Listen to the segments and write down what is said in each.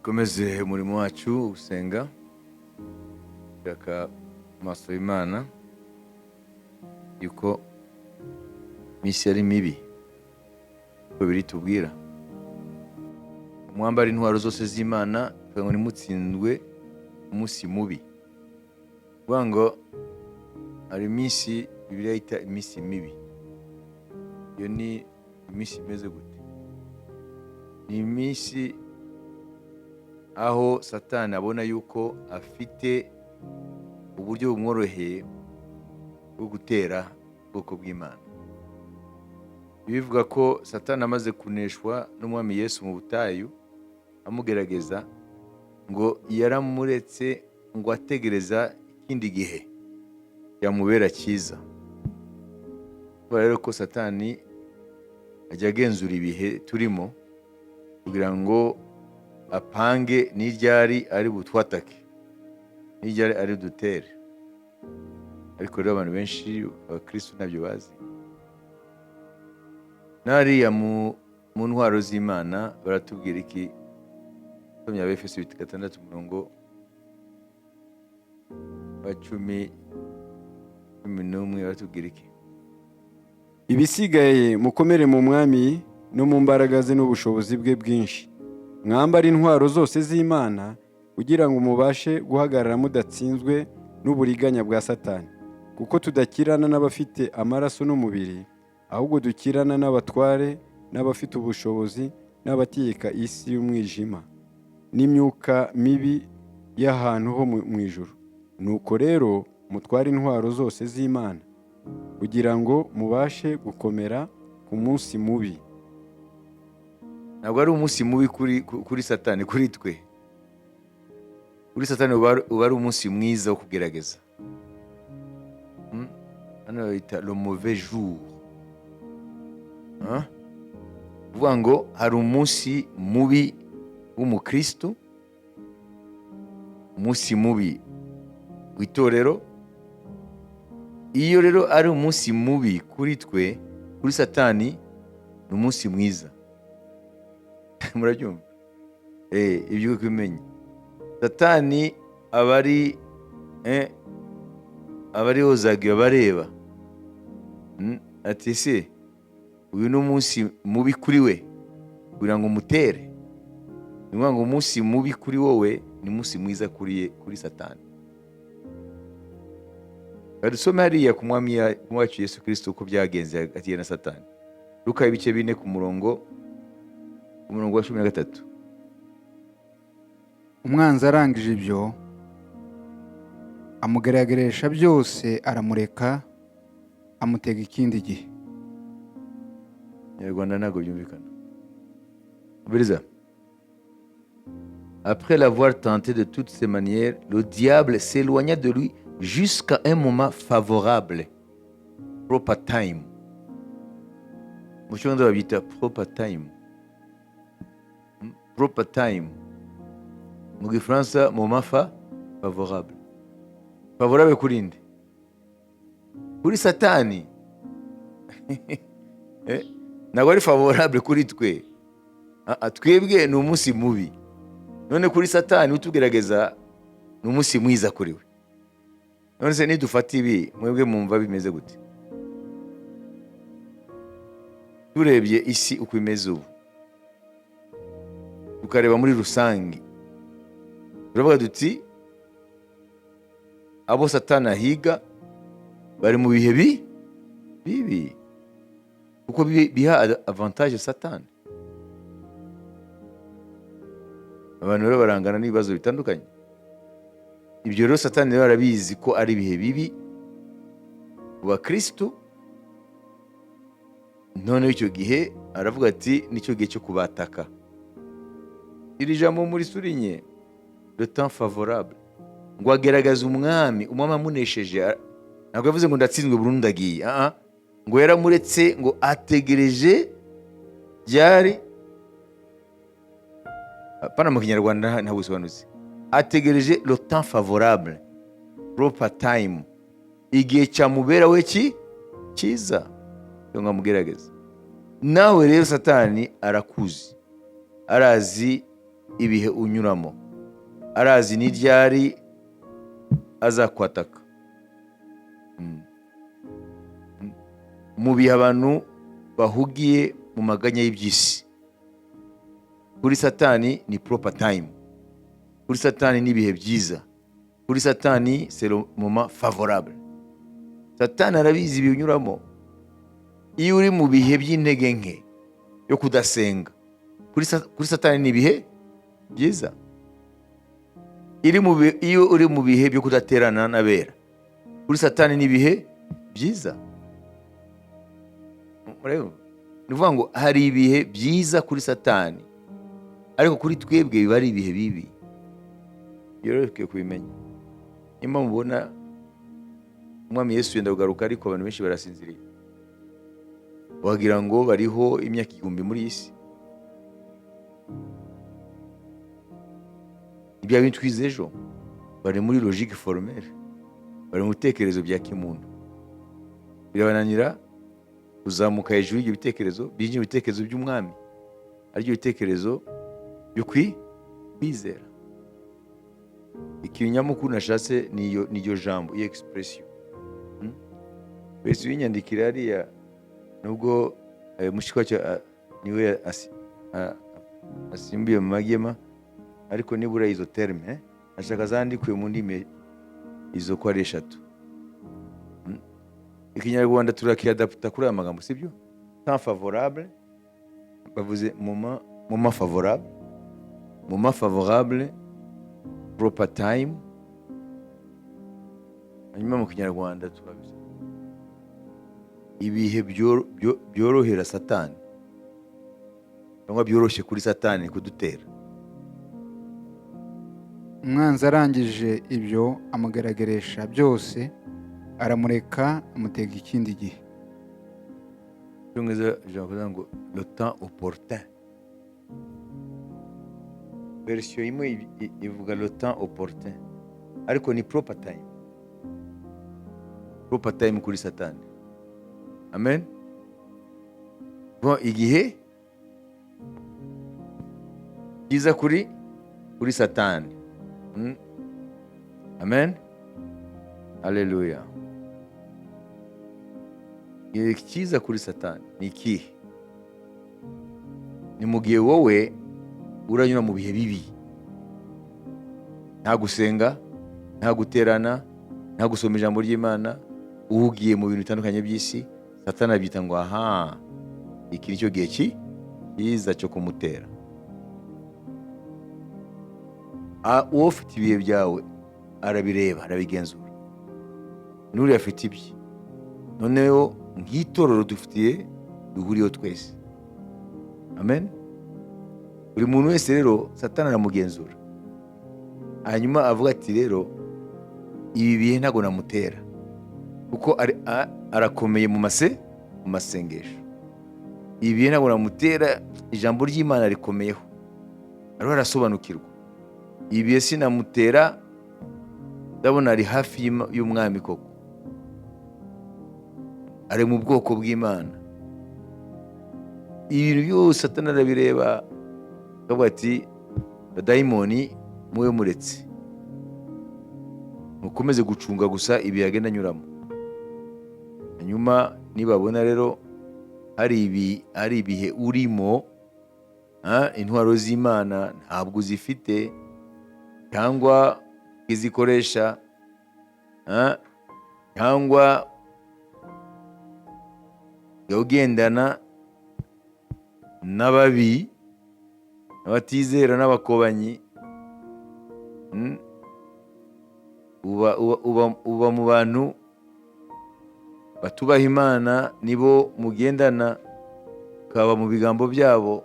Dukomeze umurimo wacu wo gusenga, gushaka amaso y'Imana, yuko iminsi ari mibi, uko biri tubwira. Mwambare intwaro zose z'Imana kugira ngo ntimutsindwe umunsi mubi. Kuvuga ngo hari iminsi Bibiliya yita iminsi mibi. Iyo ni iminsi imeze gute? Ni iminsi aho Satani abona yuko afite uburyo bumworoheye bwo gutera ubwoko bw'Imana. Bivuga ko Satani amaze kuneshwa n'Umwami Yesu mu butayu amugerageza, ngo yaramuretse ngo ategereza ikindi gihe yamubera cyiza. Kubera rero ko Satani ajya agenzura ibihe turimo kugira ngo apange n'iryari ari butwatake, n'iryari ari budutere. Ariko rero abantu benshi, abakristo, ntabyo bazi. N'hariya mu ntwaro z'Imana baratubwira iki? Somye Abefeso 6, umurongo wa 10, 11, baratubwira iki? Ibisigaye, mukomere mu Mwami no mu mbaraga ze n'ubushobozi bwe bwinshi. Mwambare intwaro zose z'Imana kugira ngo mubashe guhagarara mudatsinzwe n'uburiganya bwa Satani, kuko tudakirana n'abafite amaraso n'umubiri, ahubwo dukirana n'abatware n'abafite ubushobozi n'abategeka isi y'umwijima n'imyuka mibi y'ahantu ho mu ijuru. Nuko rero mutware intwaro zose z'Imana kugira ngo mubashe gukomera ku munsi mubi. Ntabwo ari umunsi mubi kuri Satani, kuri twe. Kuri Satani uba ari umunsi mwiza wo kugerageza. Hano bayita le mauvais jour. Hein? Kuvuga ngo hari umunsi mubi w'umukristo, umunsi mubi w'itorero. Iyo rero ari umunsi mubi kuri twe, kuri Satani ni umunsi mwiza. Murabyumva? Ibyo kubimenya, Satani aba ari ozagiye abareba. Ati: "Ese uyu ni umunsi mubi kuri we kugira ngo umutere?" Ni ukuvuga ngo umunsi mubi kuri wowe ni umunsi mwiza kuri Satani. Reka dusome hariya ku Mwami wacu Yesu Kirisito uko byagenze hagati ye na Satani. Luka ibice 4, ku murongo wa 13. Umwanzi arangije ibyo amugaragarisha byose, aramureka, amutega ikindi gihe. Nyarwanda ntabwo byumvikana. Ubiriza. Après l'avoir tenté de toutes ces manières, le diable s'éloigna de lui jusqu'à un moment favorable. Proper time. Mu Cyongereza babyita proper time. Proper time. Mu Gifaransa, moment favorable. Favorable kuri nde? Kuri Satani. Ntabwo ari favorable kuri twe. Ah, ah, twebwe ni umunsi mubi. None kuri Satani utugerageza ni umunsi mwiza kuri we. None se nidufata ibi, mwebwe mwumva bimeze gute? Turebye isi uko imeze ubu, tukareba muri rusange, turavuga duti abo Satani ahiga bari mu bihe bibi, kuko biha avantage Satani. Abantu rero barangana n'ibibazo bitandukanye. Ibyo rero Satani rero arabizi ko ari ibihe bibi ku bakristo. Noneho icyo gihe aravuga ati: "Nicyo gihe cyo kubataka." Iri jambo muri souligne, le temps favorable. Ngo ageragaza Umwami, Umwami amunesheje, ntabwo yavuze ngo "Ndatsinzwe burundu, ndagiye." Ah, ah. Ngo yaramuretse ngo ategereje ryari? Pana, mu Kinyarwanda ntabwo bisobanutse. Ategereje le temps favorable, proper time, igihe cyamubera we ki cyiza ngo amugerageze. Nawe rero Satani arakuzi, arazi. ibihe unyuramo, arazi n'iryari azakwataka. Mu bihe abantu bahugiye mu maganya y'iby'isi, kuri Satani ni proper time, kuri Satani ni ibihe byiza, kuri Satani c'est le moment favorable. Satani arabizi ibihe unyuramo. Iyo uri mu bihe by'intege nke yo kudasenga, kuri Satani ni ibihe byiza. Iyo uri mu bihe byo kudaterana n'abera, kuri Satani ni ibihe byiza. Murabibona? Ni ukuvuga ngo hari ibihe byiza kuri Satani, ariko kuri twebwe biba ari ibihe bibi. Ibyo rero dukwiye kubimenya. Nimba mubona Umwami Yesu yenda kugaruka, ariko abantu benshi barasinziriye, wagira ngo bariho imyaka 1000 muri iyi si. Ibya bintu twize ejo, bari muri logique formelle, bari mu bitekerezo bya kimuntu, birabananira kuzamuka hejuru y'ibyo bitekerezo, binjira mu bitekerezo by'Umwami, aribyo bitekerezo byo kwizera. Ikintu nyamukuru nashatse ni iryo jambo, iyo expression. Wese uyinyandikira hariya, nubwo mushiki wacu niwe asimbuye mu magema, ariko nibura izo terme ashaka zandikwe mu ndimi izo ko ari eshatu. Ikinyarwanda turakiadaputa kuri aya magambo, sibyo? Temps favorable, bavuze moment favorable, moment favorable, proper time. Hanyuma mu Kinyarwanda turabizi, ibihe byorohera Satani cyangwa byoroshye kuri Satani kudutera. Umwanzi arangije ibyo amugaragarisha byose, aramureka amutega ikindi gihe. Icyongereza ijambo kuvuga ngo le temps opportun, version imwe ivuga le temps opportun, ariko ni proper time, proper time kuri Satani. Amen. Bon, igihe cyiza kuri Satani. Amen, haleluya. Igihe cyiza kuri Satani ni ikihe? Ni mu gihe wowe uranyura mu bihe bibi, nta gusenga, nta guterana, nta gusoma ijambo ry'Imana, uhugiye mu bintu bitandukanye by'isi. Satani abyita ngo aha, iki ni cyo gihe cyiza cyo kumutera. Uwo ufite ibihe byawe arabireba, arabigenzura, n'uriya afite ibye. Noneho nk'itorero dufitiye duhuriyeho twese. Amen. Buri muntu wese rero Satani aramugenzura, hanyuma avuga ati rero ibi bihe ntabwo namutera, kuko arakomeye mu masengesho. Ibi bihe ntabwo namutera, ijambo ry'Imana rikomeyeho, ariho arasobanukirwa. Ibi bihe sinamutera, ndabona ari hafi y'Umwami koko, ari mu bwoko bw'Imana. Ibintu byose Satani arabireba, akavuga ati badayimoni mube muretse, mukomeze gucunga gusa ibihe agenda anyuramo. Hanyuma nibabona rero hari ibihe urimo, intwaro z'Imana ntabwo uzifite cyangwa izikoresha, cyangwa ugendana n'ababi, n'abatizera, n'abakobanyi, uba mu bantu batubaha Imana, nibo mugendana, ukaba mu bigambo byabo,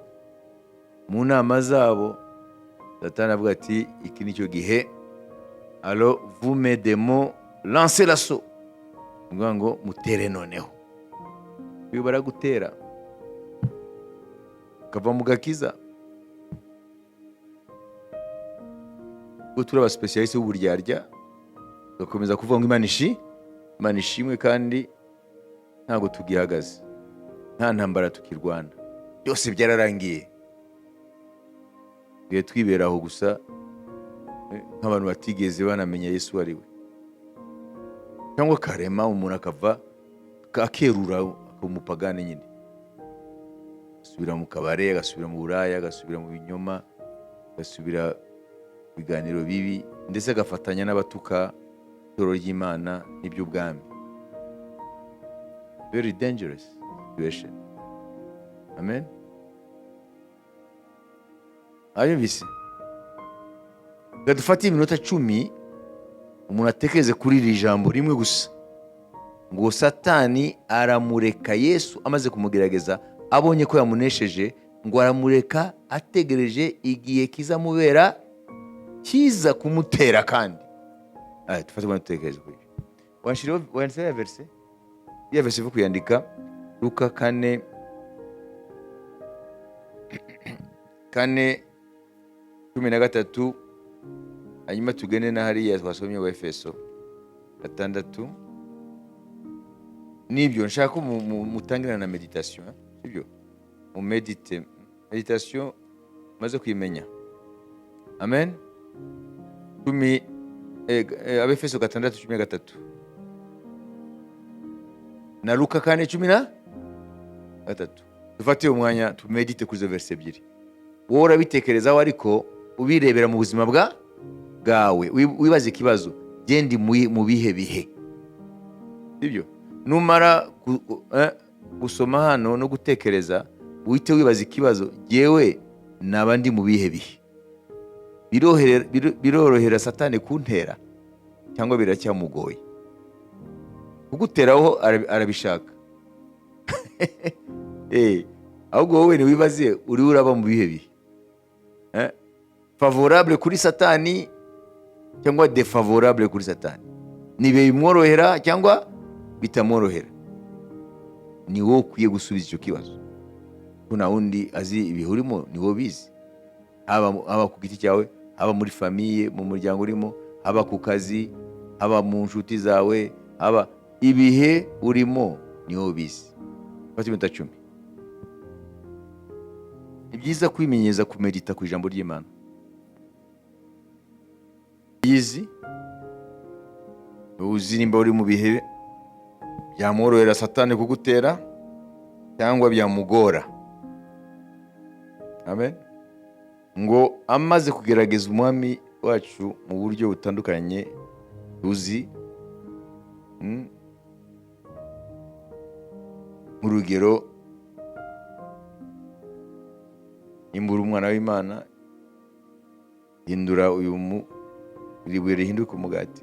mu nama zabo. Satani avuga ati iki ni cyo gihe, alors vous mes démons, lancez l'assaut, ni ukuvuga ngo mutere noneho. Iyo baragutera ukava mu gakiza, ubwo turi abasipesiyaliste b'uburyarya, tugakomeza kuvuga ngo Imana ishimwe, kandi ntabwo tugihagaze, nta ntambara tukirwana, byose byararangiye. Tugiye twibera aho gusa, nk'abantu batigeze banamenya Yesu uwo ari we, cyangwa karema umuntu akava akerura akaba umupagani nyine, agasubira mu kabare, agasubira mu buraya, agasubira mu binyoma, agasubira mu biganiro bibi, ndetse agafatanya n'abatuka itorero ry'Imana n'iby'ubwami. Very dangerous situation. Amen. Abyumvise? Reka dufate iminota 10, umuntu atekereze kuri iri jambo rimwe gusa, ngo Satani aramureka. Yesu amaze kumugerageza, abonye ko yamunesheje, ngo aramureka ategereje igihe kizamubera kiza kumutera. Kandi dufate umwanya dutekereze kuri ibyo. Wanditseho ya verse, ya verse ivuga kuyandika, Luka 4:4, 4:13, hanyuma tugende na hariya twasomye wa Efeso 6. Nibyo nshaka ko mutangirana na meditation, eh? Sibyo? Mu medite, meditation maze kuyimenya. Amen. Cumi, Abefeso 6:13 na Luka 4:13. Dufate uwo mwanya tumedite kuri izo verse ebyiri. Wowe urabitekerezaho, ariko ubirebera mu buzima bwawe, wibaze ikibazo: genda mu bihe bihe? Sibyo? Numara gusoma hano no gutekereza, uhite wibaza ikibazo: jyewe naba ndi mu bihe bihe? Birorohera Satani kuntera cyangwa biracyamugoye kuguteraho? Arabishaka. Ahubwo wowe ntiwibaze uriho uraba mu bihe bihe? Favorable kuri Satani cyangwa défavorable kuri Satani? Ni ibihe bimworohera cyangwa bitamworohera? Ni wowe ukwiye gusubiza icyo kibazo, ko nta wundi azi ibihe urimo, ni wowe ubizi, haba ku giti cyawe, haba muri famille, mu muryango urimo, haba ku kazi, haba mu nshuti zawe, haba ibihe urimo, ni wowe ubizi. Fata iminota 10. Ni byiza kwimenyereza kumedita ku ijambo ry'Imana. Yizi uzi nimba uri mu bihe byamworohera Satani kugutera cyangwa byamugora. Amen. Ngo amaze kugerageza umwami wacu mu buryo butandukanye tuzi, nk'urugero: "Nimba uri umwana w'Imana, hindura uyu mu iri buye rihinduke umugati."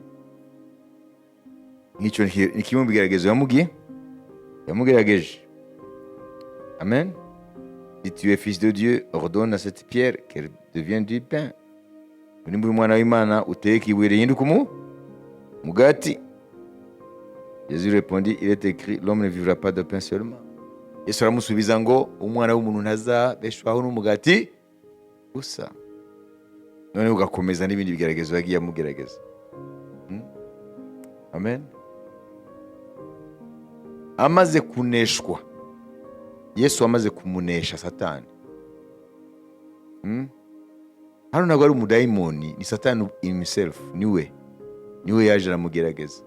Nk'icyo ni kimwe mu bigeragezo yamubwiye, yamugerageje. Amen. "Si tu es fils de Dieu, ordonne à cette pierre qu'elle devienne du pain." Nimba uri umwana w'Imana, utegeke ibuye rihinduke mugati. Jésus répondit: "Il est écrit: l'homme ne vivra pas de pain seulement." Yesu aramusubiza ngo umwana w'umuntu ntazabeshwaho n'umugati gusa. Noneho ugakomeza n'ibindi bigeragezo yagiye amugerageza. Amen. Amaze kuneshwa, Yesu amaze kumunesha Satani. Hano ntabwo ari umudayimoni, ni Satani himself, niwe yaje aramugerageza.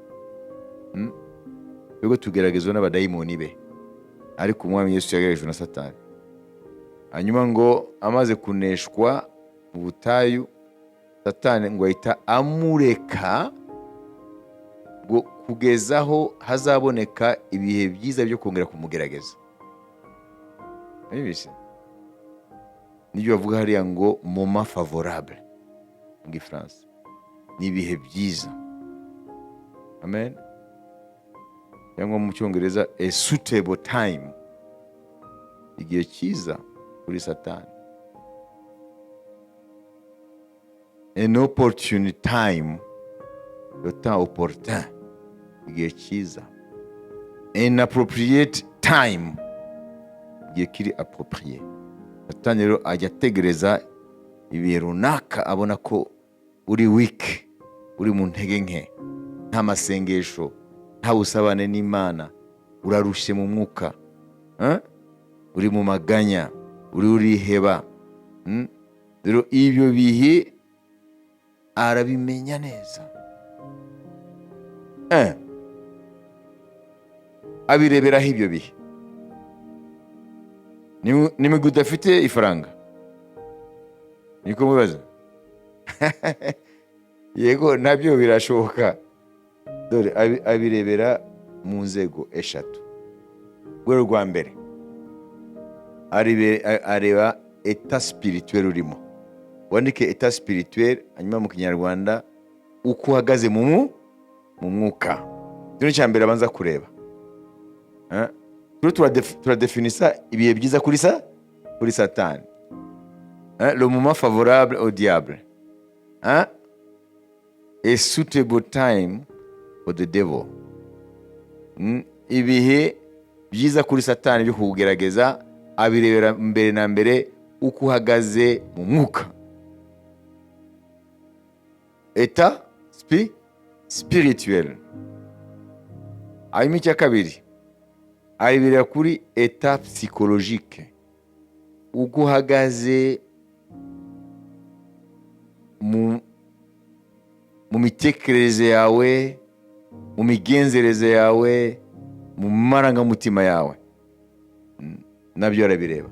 Twebwe tugeragezwa n'abadayimoni be, ariko umwami Yesu yageragejwe na Satani. Hanyuma ngo amaze kuneshwa mu butayu, Satani ngo ahita amureka ngo kugeza aho hazaboneka ibihe byiza byo kongera kumugerageza. Mwumvise? Nibyo bavuga hariya ngo moment favorable mu Gifaransa, ni ibihe byiza. Amen. Cyangwa mu Cyongereza, a suitable time, igihe cyiza kuri Satani, an opportune time, le temps opportun, igihe cyiza, an appropriate time, igihe kiri approprié. Satani rero ajya ategereza ibihe runaka, abona ko uri weak, uri mu ntege nke, nta masengesho, nta busabane n'Imana, urarushye mu mwuka, eh? Uri mu maganya, uri uriheba. Rero ibyo bihe arabimenya neza. Abireberaho ibyo bihe. Nimwe udafite ifaranga, niko mubaza? Yego, nabyo birashoboka. Dore abirebera mu nzego eshatu. Urwego rwa mbere, areba état spirituel urimo. Wandike état spirituel, hanyuma mu Kinyarwanda uko uhagaze mu mwuka. Icyo ni icya mbere abanza kureba. Turiho turadefinisa ibihe byiza kuri Satani. Le moment favorable au diable. A suitable time for the devil. Ibihe byiza kuri Satani byo kugerageza, abirebera mbere na mbere uko uhagaze mu mwuka, état spirituel. Hanyuma icya kabiri, arebera kuri état psychologique, uko uhagaze mu mitekerereze yawe, mu migenzereze yawe, mu marangamutima yawe. Nabyo arabireba.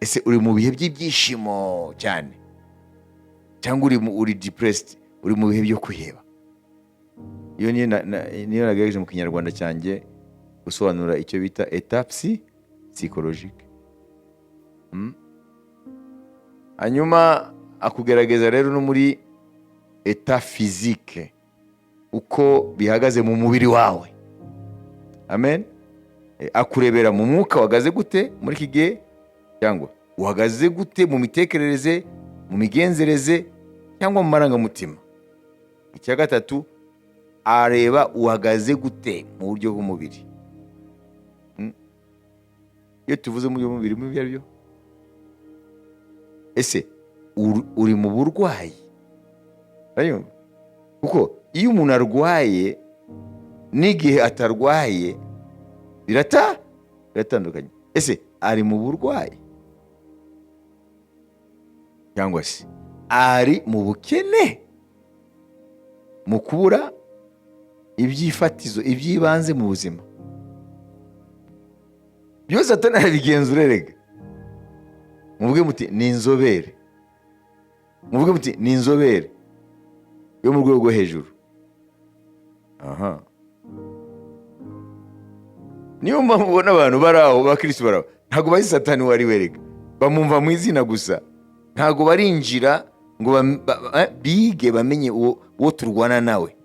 Ese uri mu bihe by'ibyishimo cyane, cyangwa uri depressed, uri mu bihe byo kwiheba? Iyo niyo niyo nagerageje mu Kinyarwanda cyanjye gusobanura icyo bita état psychologique. Hanyuma akugerageza rero no muri état physique, uko bihagaze mu mubiri wawe. Amen. Akurebera mu mwuka, uhagaze gute muri iki gihe, cyangwa uhagaze gute mu mitekerereze, mu migenzereze cyangwa mu marangamutima. Icya gatatu, areba uhagaze gute mu buryo bw'umubiri. Iyo tuvuze mu buryo bw'umubiri, mu ibyo ari byo, ese uri mu burwayi? Urayumva? Kuko iyo umuntu arwaye n'igihe atarwaye biratandukanye. Ese ari mu burwayi, cyangwa se ari mu bukene, mu kubura ibyifatizo, iby'ibanze mu buzima byose? Atanabigenzura erega. Muvuge muti ni inzobere, muvuge muti ni inzobere yo mu rwego rwo hejuru. Aha niyo mpamvu ubona abantu bari aho, bakirisitu bari aho, ntabwo bazi Satani uwo ari we. Rega bamwumva mu izina gusa, ntabwo barinjira ngo bige bamenye uwo turwana nawe.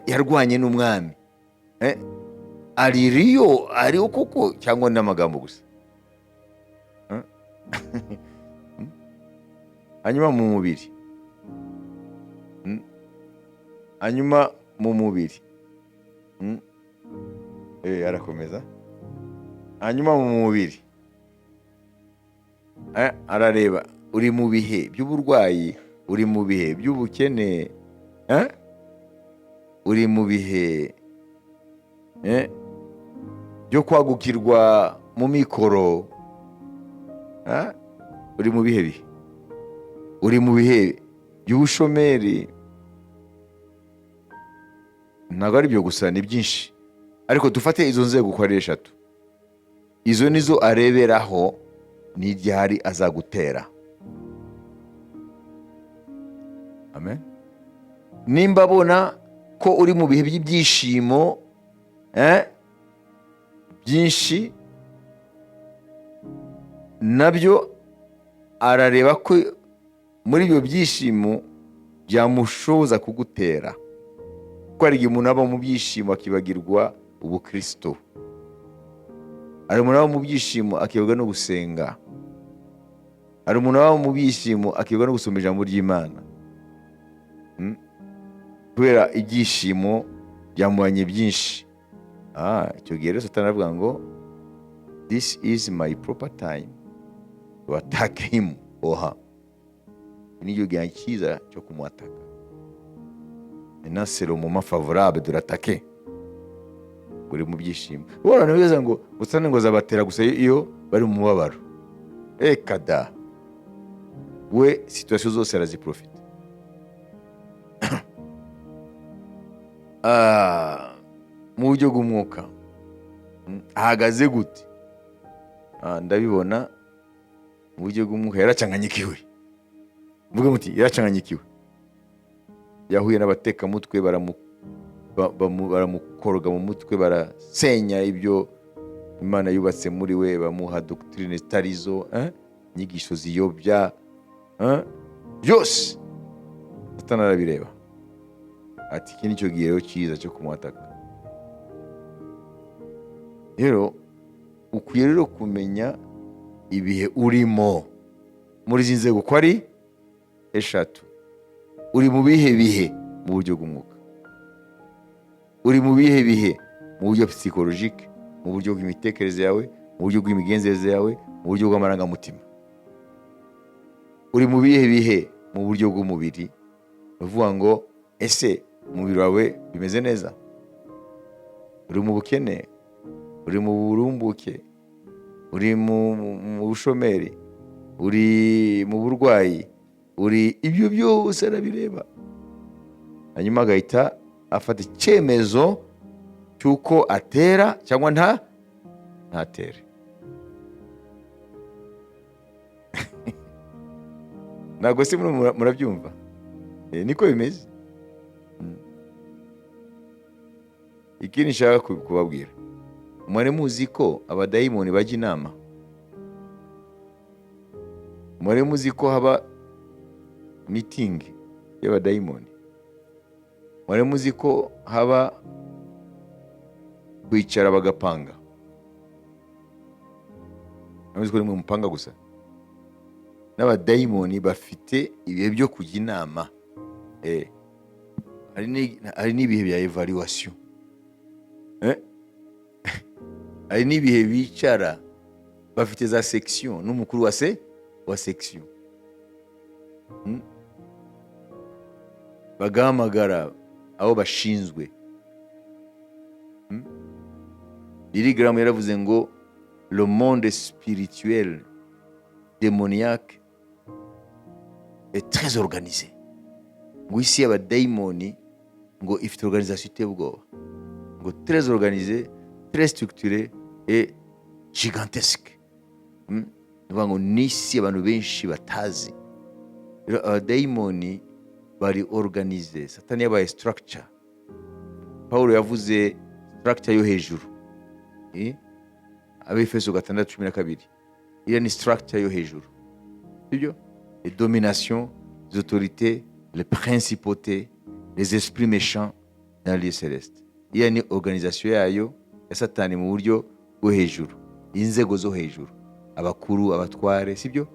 Yarwanye n'umwami. Aririyo ariyo koko, cyangwa n'amagambo gusa? Eh? Hanyuma mu mubiri. Hanyuma mu mubiri. Arakomeza. Hanyuma mu mubiri, arareba uri mu bihe by'uburwayi, uri mu bihe by'ubukene, eh? Uri mu bihe byo kwagukirwa mu mikoro, eh? Uri mu bihe bihe, uri mu bihe by'ubushomeri. Ntabwo ari byo gusa, ni byinshi, ariko dufate izo nzego uko ari eshatu. Izo nizo areberaho n'iryari azagutera. Amen. Nimba abona ko uri mu bihe by'ibyishimo byinshi, nabyo arareba ko muri ibyo byishimo byamushoboza kugutera, kuko hari igihe umuntu aba mu byishimo akibagirwa ubukristo, hari umuntu aba mu byishimo akibagirwa no gusenga, hari umuntu aba mu byishimo akibagirwa no gusoma ijambo ry'Imana. Kubera ibyishimo byamubanye byinshi. Icyo gihe rero Satani aravuga ngo "This is my proper time to attack him or her." Nicyo gihe cyiza cyo kumwataka. Maintenant, c'est le moment favorable de l'attaquer. Uri mu byishimo, ubona bibaza ngo Satani ngo azabatera gusa iyo bari mu mubabaro. Eka da! We situation zose araziprofita. Ah, mu buryo bw'umwuka ahagaze gute? Ah, ndabibona mu buryo bw'umwuka yaracanganyikiwe. Mvuge muti yaracanganyikiwe, yahuye n'abatekamutwe, baramukoroga mu mutwe, barasenya ibyo Imana yubatse muri we, bamuha doctrine zitarizo, eh? Inyigisho ziyobya, eh? Byose Satani arabireba, ati iki nicyo gihe rero cyiza cyo kumwataka. Rero ukwiye rero kumenya ibihe urimo muri izi nzego uko ari eshatu. Uri mu bihe bihe mu buryo bw'umwuka? Uri mu bihe bihe mu buryo psychologique, mu buryo bw'imitekerereze yawe, mu buryo bw'imigenzereze yawe, mu buryo bw'amarangamutima? Uri mu bihe bihe mu buryo bw'umubiri? Ni ukuvuga ngo ese umubiri wawe bimeze neza? Uri mu bukene? Uri mu burumbuke? Uri mu bushomeri? Uri mu burwayi? Uri ibyo byose arabireba, hanyuma agahita afata icyemezo cy'uko atera cyangwa ntatere. Ntabwo se murabyumva? Niko bimeze. Ikindi nshaka kubabwira, mwari muzi ko abadayimoni bajya inama? Mwari muzi ko haba meeting y'abadayimoni? Mwari muzi ko haba kwicara bagapanga? Muzi ko nimwe mupanga gusa? N'abadayimoni bafite ibihe byo kujya inama. Hari n'ibihe bya evaluation. Hari n'ibihe bicara bafite za section n'umukuru wa section. Bagahamagara abo bashinzwe. Billy Graham yaravuze ngo le monde spirituel démoniaque est très organisé, ngo isi y'abadayimoni ngo ifite organisation iteye ubwoba, ngo très organisé, très structuré et gigantesque. Ni ukuvuga ngo ni isi abantu benshi batazi. Rero abadayimoni bari organisé. Satani yabaye structure. Paul yavuze structure yo hejuru. Abefeso 6:12, iriya ni structure yo hejuru, sibyo? Les dominations, les autorités, les principautés, les esprits méchants dans les célestes, iriya ni organisation yayo ya Satani mu buryo bwo hejuru, inzego zo hejuru, abakuru, abatware, sibyo?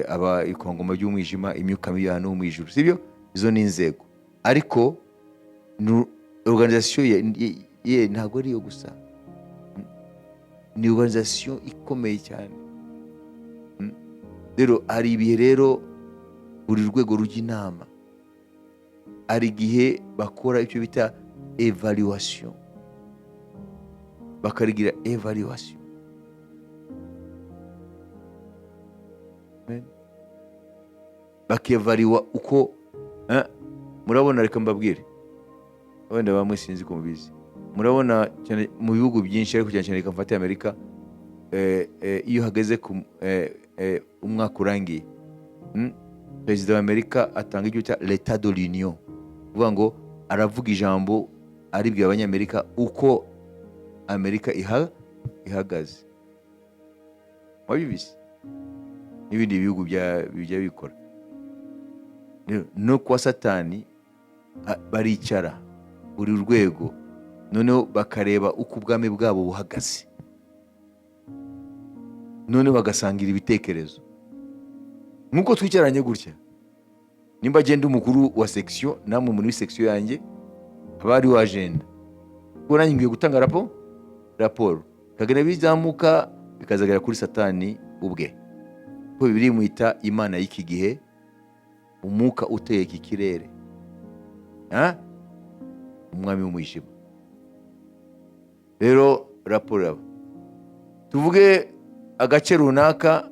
Aba ikongoma ry'umwijima, imyuka mibi y'ahantu ho mu ijuru, sibyo? Izo ni inzego, ariko organisation ye ntabwo ari iyo gusa, ni organisation ikomeye cyane. Rero hari ibihe rero buri rwego rujya inama, hari igihe bakora icyo bita evaluation, bakarigira evaluation. Amen. Bakevariwa uko, murabona, reka mbabwire, wenda bamwe sinzi ko mubizi, murabona cyane mu bihugu byinshi, ariko cyane cyane reka mfate Amerika, iyo hageze ku umwaka urangiye, perezida wa Amerika atanga icyo bita l'état de l'union, kuvuga ngo aravuga ijambo aribwira Abanyamerika uko Amerika ihagaze. Wabibizi n'ibindi bihugu bijya bikora. Rero, no kwa Satani baricara buri rwego, noneho bakareba uko ubwami bwabo buhagaze, noneho bagasangira ibitekerezo nk'uko twicaranye gutya. Nimba agenda umukuru wa section, namwe muri section yanjye haba hariho agenda, kuko nanjye ngiye gutanga raporo, bikagenda bizamuka bikazagera kuri Satani ubwe, kuko Bibiliya imwita imana y'iki gihe, umwuka uteye iki kirere, ha? Umwami w'umwijima. Rero raporo yabo, tuvuge agace runaka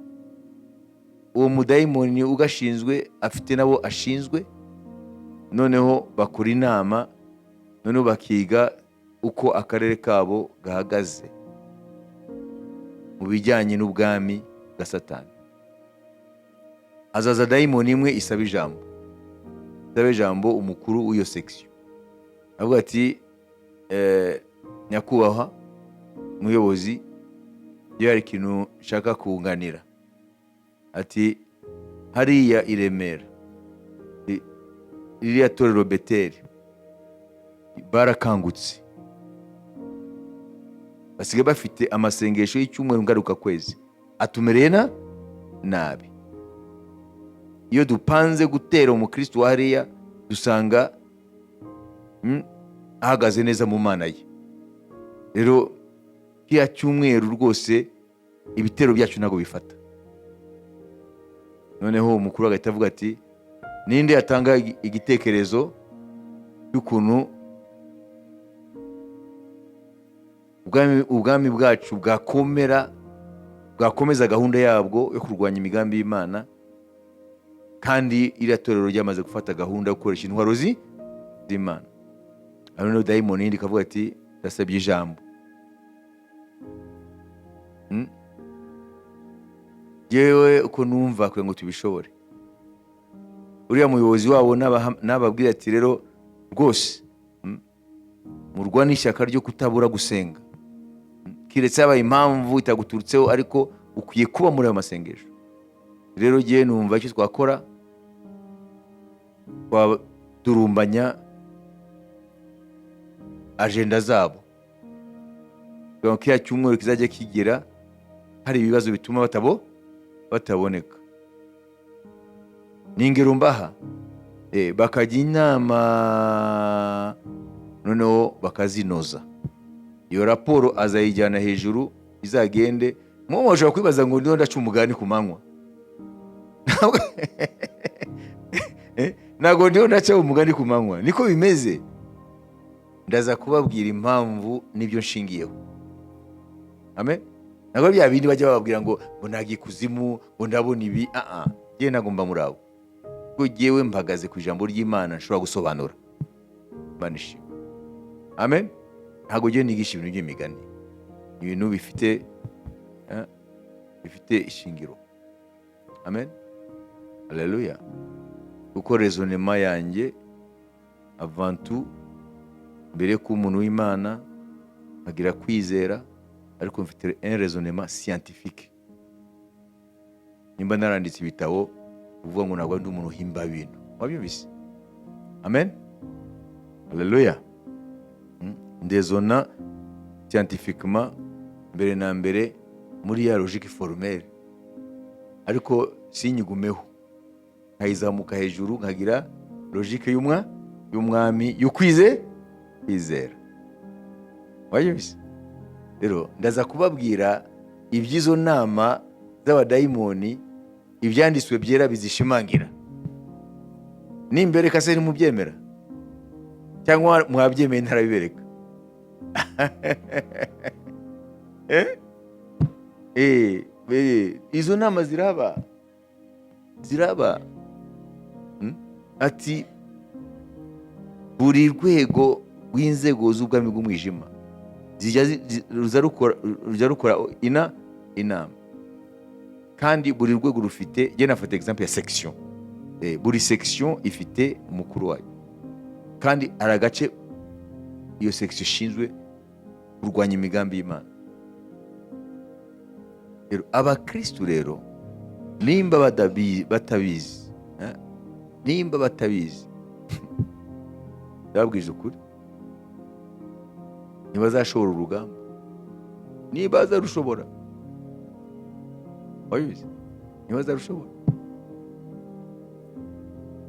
Uwo mudayimoni ugashinzwe afite nabo ashinzwe. Noneho bakora inama, noneho bakiga uko akarere kabo gahagaze mu bijyanye n'ubwami bwa Satani. Hazaza dayimoni imwe isaba ijambo, isaba ijambo umukuru w'iyo section, avuga ati: "Nyakubahwa muyobozi, iyo hari ikintu nshaka kunganira." Ati: "Hariya i Remera, ririya torero Beteri barakangutse, basigaye bafite amasengesho y'icyumweru ngarukakwezi, atumereye na nabi. Iyo dupanze gutera umukristo wa hariya, dusanga ahagaze neza mu Mana ye. Rero kiriya cyumweru rwose ibitero byacu ntabwo bifata." Noneho umukuru agahita avuga ati: "Ninde yatanga igitekerezo cy'ukuntu ubwami bwacu bwakomera, bwakomeza gahunda yabwo yo kurwanya imigambi y'Imana, kandi iriya torero ryamaze gufata gahunda yo gukoresha intwaro z'Imana?" Noneho dayimoni yindi ikavuga ati: "Ndasabye ijambo. Yewe, uko numva, kugira ngo tubishobore, uriya muyobozi wabo nababwira ati: 'Rero rwose, murwane ishyaka ryo kutabura gusenga, kiretse habaye impamvu itaguturutseho, ariko ukwiye kuba muri ayo masengesho. Rero ngewe numva icyo twakora, twadurumbanya agenda zabo kugira ngo kiriya cyumweru kizajya kigera hari ibibazo bituma bataboneka.'" Ni ingero mbaha. Bakajya inama, noneho bakazinoza. Iyo raporo azayijyana hejuru, izagende. Mwe mushobora kwibaza ngo ndiho ndaca umugani ku manywa. Ntabwo ndiho ndaca umugani ku manywa, niko bimeze. Ndaza kubabwira impamvu n'ibyo nshingiyeho. Amen. Ntabwo bya bindi bajya bababwira ngo nagiye ikuzimu, ngo ndabona ibi. Ah ah, njyewe ntabwo mba muri abo, kuko jyewe mpagaze ku ijambo ry'Imana nshobora gusobanura. Imana ishimwe. Amen. Ntabwo njyewe nigisha ibintu by'imigani, ibintu bifite ishingiro. Amen, haleluya. Kuko raisonnement yanjye, avant tout, mbere yo kuba umuntu w'Imana nkagira kwizera, ariko mfite un raisonnement scientifique. Nimba naranditse ibitabo, uvuga ngo ntabwo ndi umuntu uhimba ibintu. Wabyumvise? Amen, haleluya. Ndezona scientifiquement mbere na mbere muri ya logique formelle, ariko sinyigumeho, nkayizamuka hejuru, nkagira logique y'umwami y'ukwize kwizera. Wabyumvise? Rero ndaza kubabwira iby'izo nama z'abadayimoni, ibyanditswe byera bizishimangira. Nimbereka se ntimubyemera, cyangwa mwabyemeye ntarabibereka? Eh? Izo nama ziraba, ziraba. Ati buri rwego rw'inzego z'ubwami bw'umwijima zijya rujya rukora inama, kandi buri rwego rufite, njye nafata exemple ya section. Buri section ifite umukuru wayo, kandi hari agace iyo section ishinzwe kurwanya imigambi y'Imana. Rero abakristu rero, nimba batabizi, nimba batabizi, ndababwije ukuri, ntibazashobora urugamba. Niba bazarushobora, wabizi, ntibazarushobora,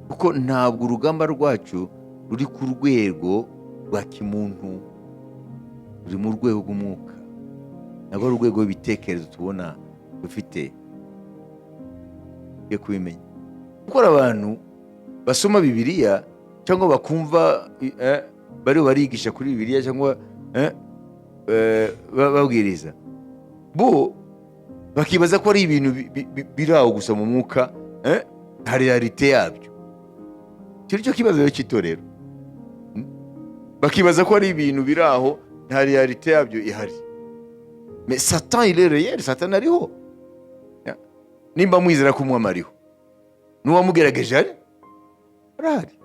kuko ntabwo urugamba rwacu ruri ku rwego rwa kimuntu, ruri mu rwego rw'umwuka. Ntabwo ari urwego rw'ibitekerezo tubona dufite yo kubimenya, kuko hari abantu basoma Bibiliya cyangwa bakumva bariho barigisha kuri Bibiliya cyangwa babwiriza bo. Bakibaza ko ari ibintu biri aho gusa mu mwuka, nta réalité yabyo. Icyo ni cyo kibazo rero cy'itorero. Bakibaza ko ari ibintu biri aho, nta réalité yabyo ihari. Mais Satan, il est réel. Satan ariho. Ya. Nimba mwizera ko Umwami ariho, n'uwamugerageje ari arahari.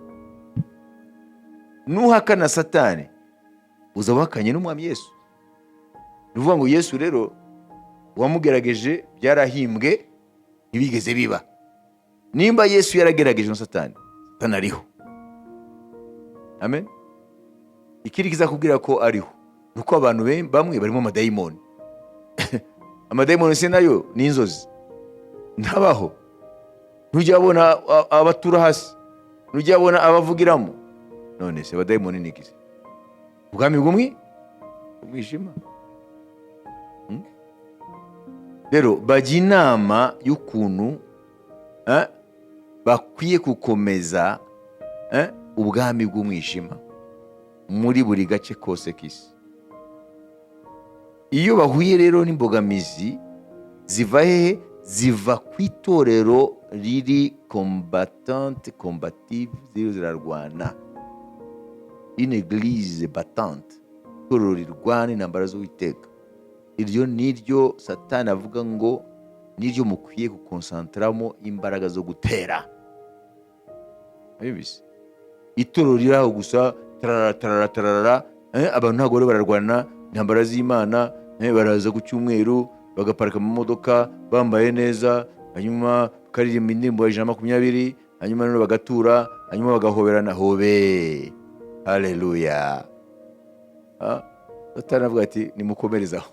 Nuhakana Satani, uzaba uhakanye n'Umwami Yesu. Ni ukuvuga ngo Yesu rero uwamugerageje byarahimbwe, ntibigeze biba. Nimba Yesu yaragerageje na Satani, Satani ariho. Amen. Ikindi kizakubwira ko ariho ni uko abantu bamwe barimo amadayimoni. Amadayimoni se nayo ni inzozi, ntabaho. Ntujya abona abatura hasi, ntujya abona abavugiramo. None se abadayimoni ni iki? Ubwami bw'umwi umwijima. Rero bajya inama y'ukuntu bakwiye gukomeza ubwami bw'umwijima muri buri gace kose k'isi. Iyo bahuye rero n'imbogamizi, ziva hehe? Ziva ku itorero riri combattante, combative, ziriho zirarwana, une église battante, itorero rirwana intambara z'Uwiteka. Iryo ni ryo Satani avuga ngo niryo mukwiye gukonsantaramo imbaraga zo gutera. Wabibise? Itorero riri aho gusa, tarara tarara tarara, abantu ntabwo bari bararwana intambara z'Imana, baraza ku cyumweru bagaparika mu modoka bambaye neza, hanyuma bakaririmba indirimbo ya 120, hanyuma noneho bagatura, hanyuma bagahoberana, hobe haleluya. Ah, Satani avuga ati: "Nimukomerezaho,"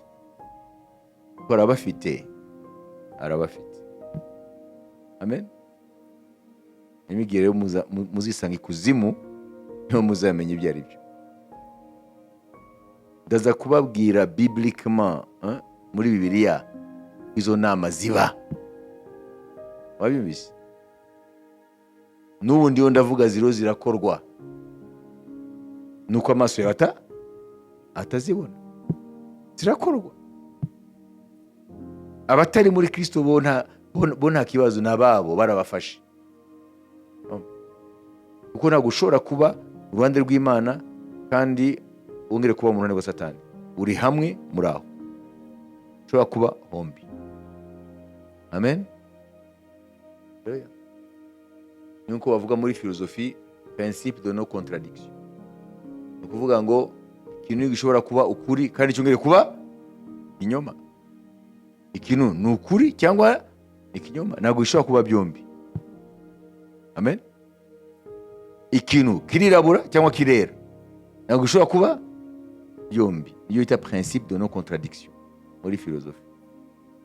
kuko arabafite, arabafite. Amen. Nimigire rero muzisanga ikuzimu, niho muzamenya ibyo ari byo. Ndaza kubabwira bibliquement, muri Bibiliya izo nama ziba. Wabyumvise? N'ubu ndiho ndavuga, ziriho zirakorwa, nuko amaso yawe atazibona. Zirakorwa. Abatari muri Kristo bo nta kibazo, ni ababo barabafashe, kuko ntabwo ushobora kuba uruhande rw'Imana kandi wongere kuba mu ruhande rwa Satani. Uri hamwe muri aho, ushobora kuba hombi. Amen. Haleluya. Nuko bavuga muri philosophie, principe de non contradiction, ni ukuvuga ngo ikintu gishobora kuba ukuri kandi cyongere kuba ikinyoma. Ikintu ni ukuri cyangwa ikinyoma, ntabwo gishobora kuba byombi. Amen. Ikintu kirirabura cyangwa kirera, ntabwo gishobora kuba byombi. Niyo bita principe de non contradiction muri philosophie.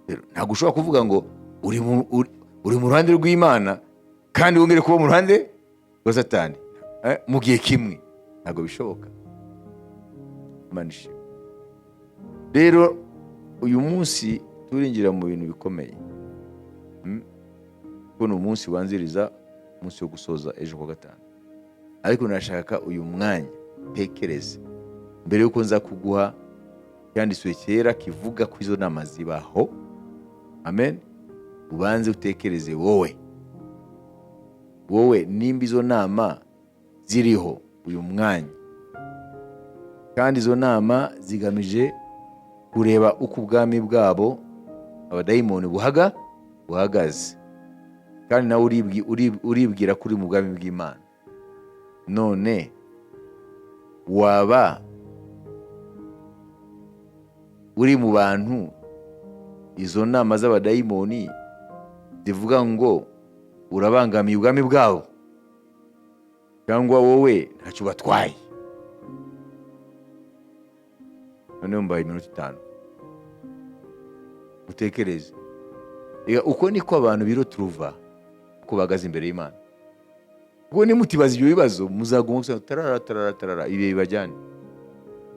Rero ntabwo ushobora kuvuga ngo uri mu ruhande rw'Imana kandi wongere kuba mu ruhande rwa Satani mu gihe kimwe, ntabwo bishoboka. Imana ishimwe. Rero uyu munsi turinjira mu bintu bikomeye. Kuko ni umunsi wanziriza umunsi wo gusoza ejo kuwa gatanu. Ariko nashaka uyu mwanya tekereze mbere yuko nza kuguha icyanditswe cyera kivuga ko izo nama zibaho. Amen. Ubanze utekereze wowe, wowe nimba izo nama ziriho uyu mwanya, kandi izo nama zigamije kureba uko ubwami bwabo abadayimoni buhagaze, kandi nawe uribwira ko uri mu bwami bw'Imana, none waba uri mu bantu izo nama z'abadayimoni zivuga ngo urabangamiye ubwami bwabo, cyangwa wowe ntacyo ubatwaye? Noneho mbaye iminota 5 utekereze. Ega, uko niko abantu biroturuva uko bahagaze imbere y'Imana. Ubwo nimutibaza ibyo bibazo, muzaguma gusa tarara tarara tarara, ibihe bibajyane.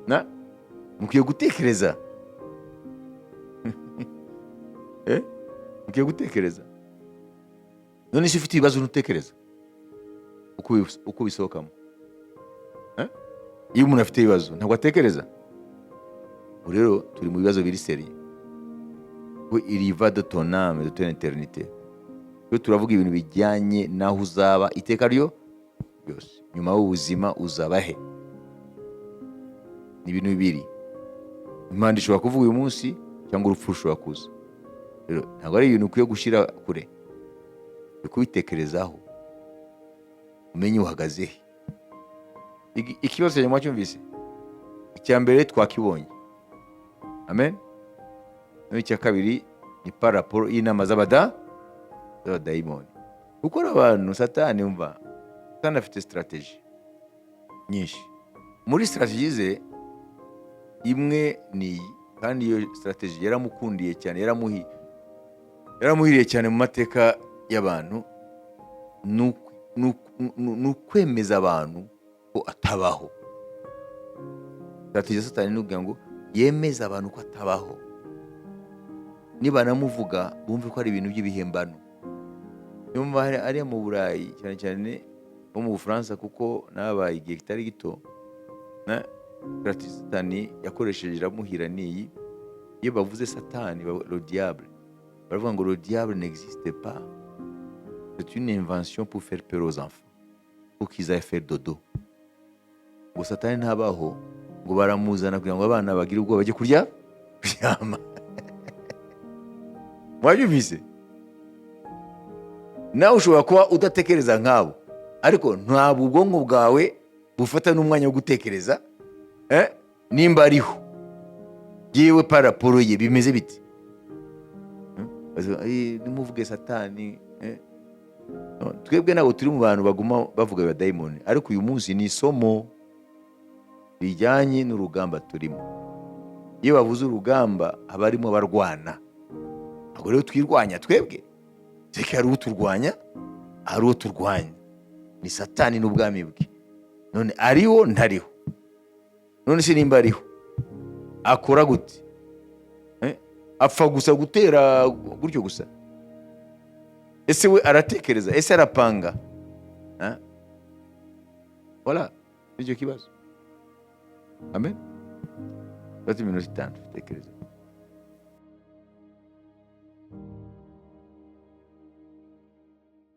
Na mukwiye gutekereza, mukwiye gutekereza. None se ufite ibibazo ntutekereza uko bisohokamo? Iyo umuntu afite ibibazo ntabwo atekereza. Ubu rero turi mu bibazo biri sérieux. Ko il y va de ton âme, de ton éternité. Iyo turavuga ibintu bijyanye n'aho uzaba iteka ryo ryose, nyuma y'ubuzima uzaba he? Ni ibintu bibiri. Impanda ishobora kuvuga uyu munsi cyangwa urupfu rushobora kuza. Rero ntabwo ari ibintu ukwiye gushyira kure, uri kubitekerezaho, umenye uhagaze he. Ikibazo cya nyuma cyumvise, icya mbere twakibonye, amen. Noneho icya kabiri ni par rapport y'inama z'abadayimoni, kuko abantu Satani, umva, Satani afite stratégie nyinshi. Muri stratégie ze imwe ni iyi, kandi iyo stratégie yaramukundiye cyane, yaramuhiriye cyane mu mateka y'abantu, ni ukwemeza abantu ko atabaho. Stratégie ya Satani ni ukugira ngo yemeze abantu ko atabaho, nibanamuvuga bumve ko ari ibintu by'ibihimbano. Niyo mpamvu hariya mu Burayi, cyane cyane nko mu Bufaransa, kuko nabaye igihe kitari gito, na stratégie Satani yakoresheje iramuhira niyi: iyo bavuze Satani, le diable, baravuga ngo le diable n'existe pas, c'est une invention pour faire peur aux enfants, pour qu'ils aillent faire dodo. Ngo Satani ntabaho, ngo baramuzana kugira ngo abana bagire ubwoba bajye kuryama. Mwabyumvise? Nawe ushobora kuba udatekereza nk'abo, ariko ntabwo ubwonko bwawe bufata n'umwanya wo gutekereza nimba ariho, yewe par rapport ye bimeze bite? Bavuga, "Eh, nimuvuge Satani." No, twebwe ntabwo turi mu bantu baguma bavuga abadayimoni, ariko uyu munsi ni isomo rijyanye n'urugamba turimo. Iyo bavuze urugamba haba harimo abarwana. Ntabwo rero twirwanya twebwe, reka hari uturwanya, hari uwo turwanya, ni Satani n'ubwami bwe. None ariho, ntariho? None se nimba ariho, akora gute? Apfa gusa gutera gutyo gusa? Ese we aratekereza? Ese arapanga? Eh? Voilà, nicyo kibazo. Amen. Fata iminota 5, tekereza.